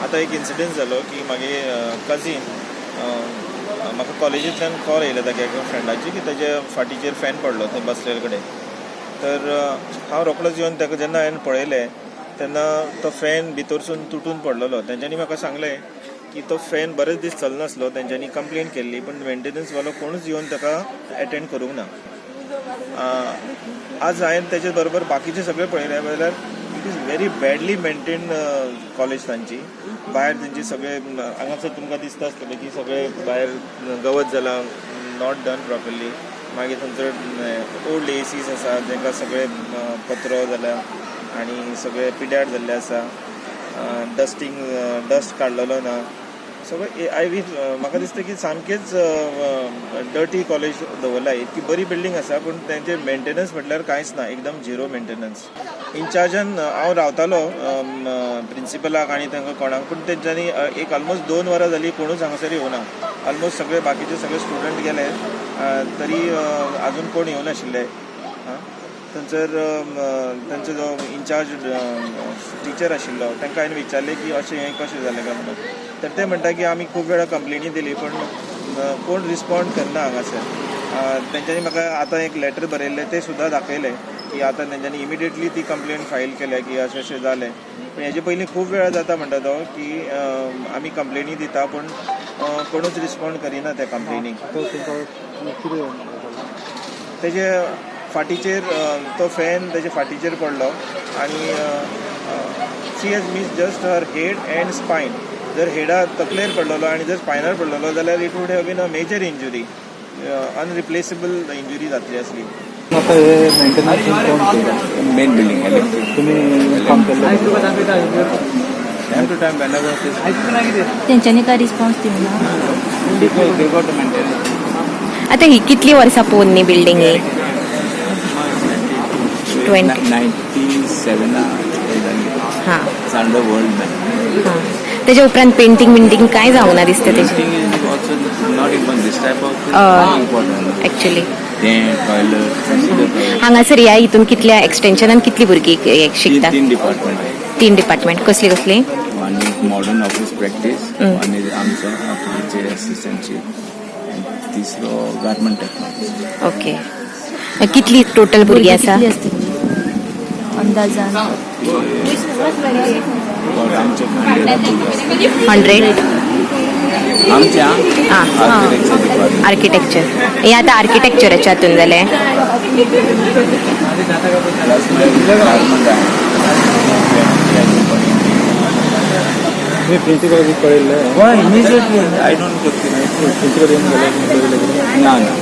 आतां एक इन्सिडंट जालो की मागे कजीन, म्हाका कॉलेजींतल्यान कॉल येयलो तागे एका फ्रेंडाची की ताजे फाटीचेर फॅन पडलो थंय बसलेले कडेन. तर हांव रोकडोच येवन ताका जेन्ना हांवें पळयलें तेन्ना तो फॅन भितरसून तुटून पडलेलो. तेंच्यांनी म्हाका सांगलें की तो फॅन बरेच दीस चलनासलो. तेंच्यांनी कंप्लेन केल्ली, पूण मेंटेनन्स वालो कोणूच येवन ताका एटेंड करूंक ना. आज हांवें तेजे बरोबर बाकीचे सगळे पळयले जाल्यार it is very badly maintain college. तांची भायर तेंची सगळे हांगासर तुमकां दिसता आसतलें की सगळे भायर गवत जालां, not done properly. मागीर थंयसर ओल्ड एसीस आसा, तांकां सगळे पत्रो जाल्या आनी सगळे पिड्यार जाल्ले आसा. डस्टींग, डस्ट काडलेलो ना सगळें. I वीस, म्हाका दिसता की सामकेंच डर्टी कॉलेज दवरला. इतकी बरी बिल्डींग आसा, पूण तेंचे मेंटेनन्स म्हटल्यार कांयच ना, एकदम झिरो मेंटेनन्स. इन्चार्जान हांव रावतालो प्रिंसिपलाक आनी तांकां कोणाक, पूण तेंच्यांनी एक ऑलमोस्ट 2 वरां जालीं, कोणूच हांगासर येवना. ऑलमोस्ट सगळे बाकीचे सगळे स्टुडंट गेले तरी अजून कोण येवनाशिल्ले. थंयसर तांचो जो इन्चार्ज टिचर आशिल्लो, तांकां हांवें विचारलें की अशें हें कशें जालें काय म्हणून, तर ते म्हणटा की आमी खूब वेळा कंप्लेनी दिली, पूण कोण रिस्पॉन्ड करना हांगासर. तेंच्यांनी म्हाका आतां एक लेटर बरयल्लें, तें सुद्दां दाखयलें की आतां तेंच्यांनी इमिडिएटली ती कंप्लेन फायल केल्या की अशें अशें जालें. पूण हेजे पयलीं खूब वेळा जाता म्हणटा तो की आमी कंप्लेनी दिता, पूण कोणूच रिस्पॉन्ड करिना त्या कंप्लेनीक. तेजे फाटीचेर तो फॅन तेजे फाटीचेर पडलो आनी she has miss just her head and spine. जर हेडा तकलेर पडलेलो आनी जर स्पायनार पडलेलो जाल्यार it would have been a major injury, unreplaceable injury जातली आसली. आता हे मेंटेनन्स कोण केलं? Main building electric. तुम्ही इन्फॉर्म केलं? Time to time whenever it is. तेंच्यांनी काय रिस्पॉन्स दिवना? Because they got to maintain it. आता ही कितली वर्सां पोरणी building he? 20. 97. It's under World Bank. हां, तेच्या उपरांत पेंटींग बिंटींग काय जावंक ना दिसता तेजें. Painting is also not even this type of thing. Important. Actually. ते टॉयलेट. हांगासर ह्या हितून कितल्या एक्सटेन्शनान कितली भुरगीं शिकतात? तीन डिपार्टमेंट आहे. तीन डिपार्टमेंट. कसली कसली? One is modern office practice, one is आमचो आर्किटेक्चर असिस्टंटशीप, तिसरो गार्मेंट टेक्नॉलॉजी. ओके, कितली टोटल भुरगीं आसा? कितली आसतली अंदाजान? आमचे 100. 100? आमच्या आर्किटेक्चर डिपार्टमेंट. आर्किटेक्चर. हे आतां आर्किटेक्चराच्या हातून जालें. प्लस गार्मेंट आहे. तुम्ही प्रिन्सिपल कळयल्लें? Why immediately? I don't principal येऊन गेले? ना ना.